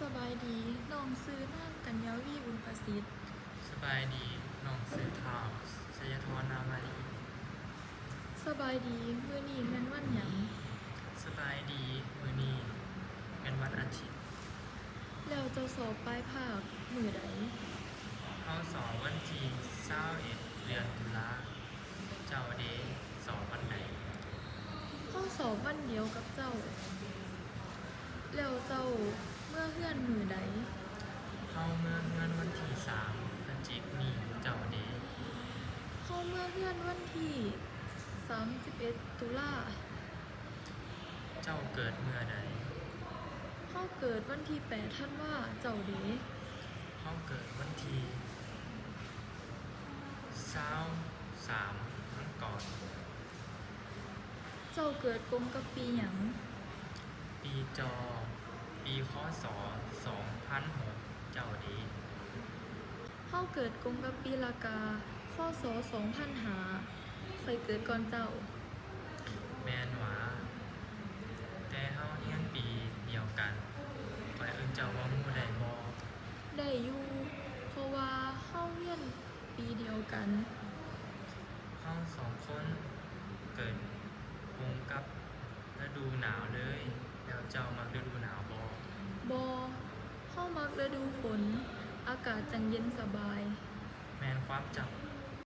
ສະບາຍດີ, ນ້ອງຊື່ນາງ ກັນຍາວີ ບຸນປະສິດ. ສະບາຍດີ, ນ້ອງຊື່ ທ້າວ ໄຊຍະທອນ ນາມມາລີ. ສະບາຍດີ, ມື້ນີ້ແມ່ນວັນຫຍັງ? ສະບາຍດີ, ມື້ນີ້ແມ່ນວັນອາທິດ. ແລ້ວເຈົ້າສອບປາຍພາກມື້ໃດ? ເຮົາສອບວັນທີຊາວເອັດ ເດືອນຕຸລາ. ເຈົ້າເດ ສອບວັນໃດ? ເຮົາສອບວັນດຽວກັບເຈົ້າ. ແລ້ວເຈົ້າເມືອເຮືອນມື້ໃດ? ເຮົາເມືອເຮືອນວັນທີສາມ ພະຈິກນີ້. ເຈົ້າເດ? ເຮົາເມືອເຮືອນວັນທີສາມສິບເອັດ ຕຸລາ. ເຈົ້າເກີດເມື່ອໃດ? ເຮົາເກີດວັນທີແປດ ທັນວາ. ເຈົ້າເດ? ເຮົາເກີດວັນທີຊາວສາມ ມັງກອນ. ເຈົ້າເກີດກົງກັບປີຫຍັງ? ປີຈໍ, ປີ ຄ.ສ. ສອງພັນຫົກ. ເຈົ້າເດ? ເຮົາເກີດກົງກັບປີລະກາ ຄ.ສ. ສອງພັນຫ້າ. ຂ້ອຍເກີດກ່ອນເຈົ້າ. ແມ່ນຫວາ? ແຕ່ເຮົາຮຽນປີດຽວກັນ. ຂ້ອຍເອີ້ນເຈົ້າວ່າໝູ່ໄດ້ບໍ່? ໄດ້ຢູ່, ເພາະວ່າເຮົາຮຽນປີດຽວກັນ. ເຮົາສອງຄົນເກີດກົງກັບລະດູໜາວເລີຍ. ແລ້ວເຈົ້າມັກລະດູໜາວບໍ່? ບໍ່, ເຮົາມັກລະດູຝົນ, ອາກາດຈັ່ງເຢັນສະບາຍ. ແມ່ນຄວາມເຈົ້າ.